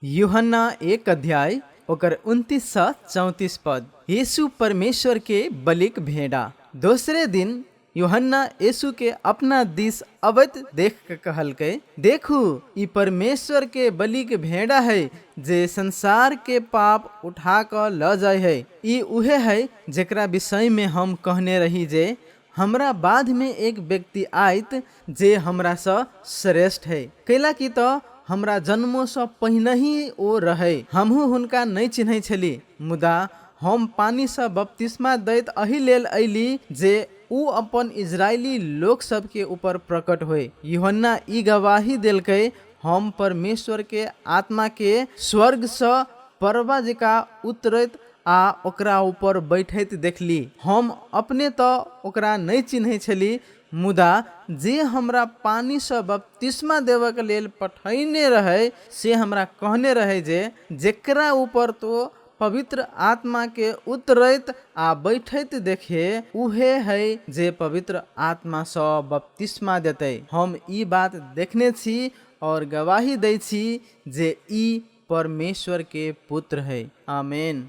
यूहन्ना एक अध्याय ओकर 29 सँ 34 पद। यीशु परमेश्वर के बलिक भेड़ा। दोसरे दिन यूहन्ना यीशु के अपना दिस अबैत देख के कहलकै, देखू, ई परमेश्वर के बलिक भेड़ा है जे संसार के पाप उठा कऽ लऽ जाइ है। ई उहे है जेकरा विषय में हम कहने रही जे हमरा बाद में एक व्यक्ति आयत जे हमरासँ श्रेष्ठ है, कैला कि तऽ हमरा जन्मोसँ पहिनहि ओ रहै। हमहूँ हुनका नहि चिन्है छली, मुदा हम पानिसँ बपतिस्मा दैत एहि लेल अयली जे ओ अपन इजरायली लोक सभके ऊपर प्रकट होय। यूहन्ना ई गवाही देलकै, हम परमेश्वरके आत्माके स्वर्गसँ परबा जकाँ उतरैत आ ओकरा ऊपर बैठैत देखली। हम अपने तऽ ओकरा नहि चिन्है छली, मुदा जे हमरा पानिसँ बपतिस्मा देबऽके लेल पठैने रहै से हमरा कहने रहै जे जेकरा ऊपर तो पवित्र आत्माके उतरैत आ बैठैत देखे उहे है जे पवित्र आत्मासँ बपतिस्मा देतै। हम ई बात देखने छी और गवाही दै छी जे ई परमेश्वरके पुत्र है। आमेन।